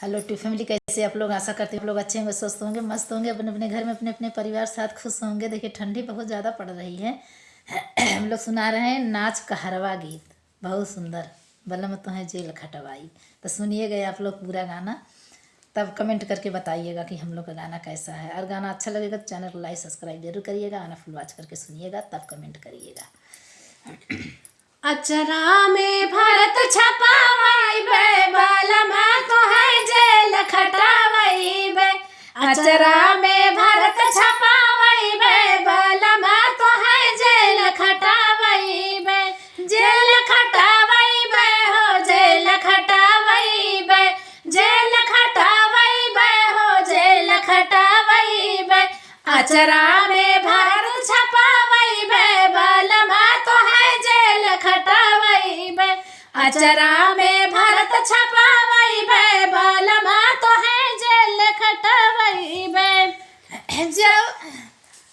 Hello two family, कैसे आप लोग? आशा करते हैं आप लोग अच्छे होंगे, स्वस्थ होंगे, मस्त होंगे, अपने अपने घर में अपने अपने परिवार साथ खुश होंगे। देखिए ठंडी बहुत ज़्यादा पड़ रही है। हम लोग सुना रहे हैं नाच कहरवा गीत, बहुत सुंदर, बलम तो है जेल खटवाई। तो सुनिएगा आप लोग पूरा गाना, तब कमेंट करके बताइएगा कि हम लोग का गाना कैसा है। और गाना अच्छा लगेगा तो चैनल को लाइक सब्सक्राइब जरूर करिएगा। गाना फुल वॉच करके सुनिएगा, तब कमेंट करिएगा। अचरा में भरत छपावई बे, बलमा तो है जेल खटावई बे। अचरा में भरत छपावई बे, बलमा तो है जेल खटावई बे। जेल खटावई बे हो जेल खटावई बे, जेल खटावई बे हो जेल खटावई बे। अचरा में भरत छपावई बे, बलमा तो है जेल खटावई बे। अचरा में भरत छपावई बे, बलमा तो है जेल खटावई बे। जो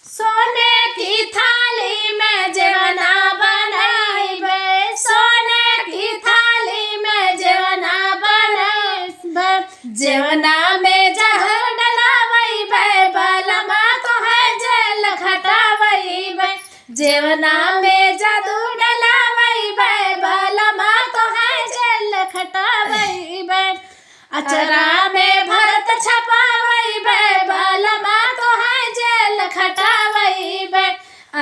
सोने की थाली में जेवना बनाई बे, सोने की थाली में जेवना बनाई बे। जेवना में जहर डलावई बे, बलमा तो है जेल खटावई बे। जेवना में जादू डलावई बे, बलमा तो है जेल खटावई बे। अचरा में भरत छपावई बे, बलमा तो है जेल खटावई बे।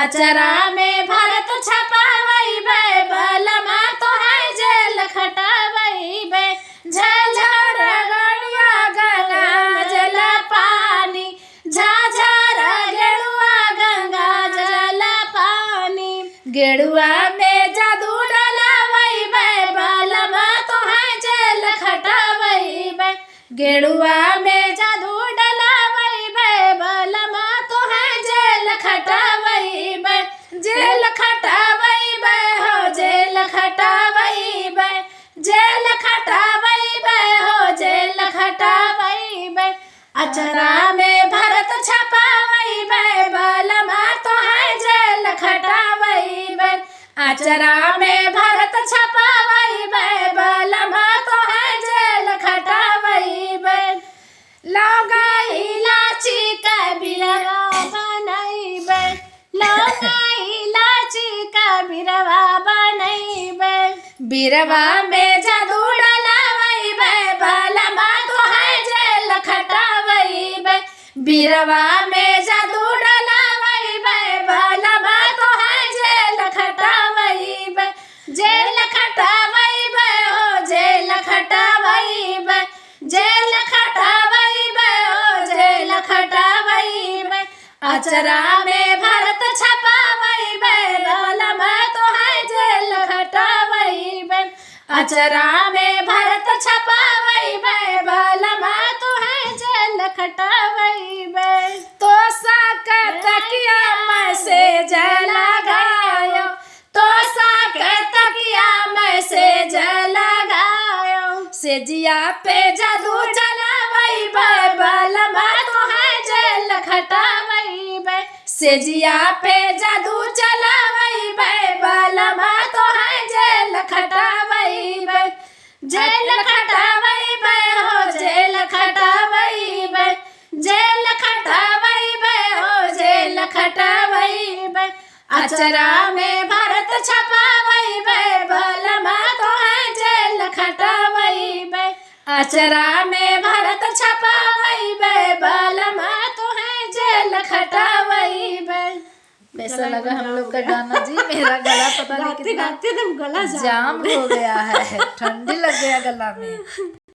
अचरा में भरत छपावई बे, बलमा तो है जेल खटावई बे। झझर गणुआ गंगा जल पानी, झाझर गेड़ुआ गंगा जल पानी। गेड़ुआ में जादू डलावई बे, बलमा तो है जेल खटावई बे। गेड़ुआ में जादू डलावई बे, बलमा तो है जेल खटावई बे। जेल खटावई बे हो जेल खटावई बे, जेल खटावई बे हो जेल खटावई बे। अचरा में भरत छपावई बे, बलमा तो है जेल खटावई बे। अचरा में भरत छपावई बे, बलमा तो है जेल खटावई बे। लौंगा इलायची का बिरवा बनई बे, लौंगा इलायची का बिरवा बनई बे। बिरवा में जादू डलावई बे, बलमा तो है जेल खटावई बे। बिरवा में जादू डलावई बे, बलमा तो है जेल खटावई बे। जेल खटावई बे हो जेल खटावई बे, जेल खटावई बे हो जेल खटावई बे। अचरा में भरत छपावई बे, बलमा तो है जेल खटावई बे। अचरा में भरत छपावई बे, बलमा तो है जेल खटावई बे। तो साक तकिया मैं से जला गायो, तो साक तकिया मैं से जला गायो। सेजिया पे जादू चलावई बे, बलमा तो है जेल खटावई बे। सेजिया पे जादू चलावई बे, बलमा तो है जेल खटावई बे। जेल खटावई बे हो जेल खटावई बे, जेल खटावई बे हो जेल खटावई बे। अचरा में भरत छपावई बे, बलमा तो है जेल खटावई बे। अचरा में भरत छपावई बे, बलमा तो है जेल खटावई बे। कैसा लगा हम लोग का गाना जी? मेरा गला पता नहीं गाते कितना गाते एकदम गला जाम हो गया है, ठंडी लग गया गला में।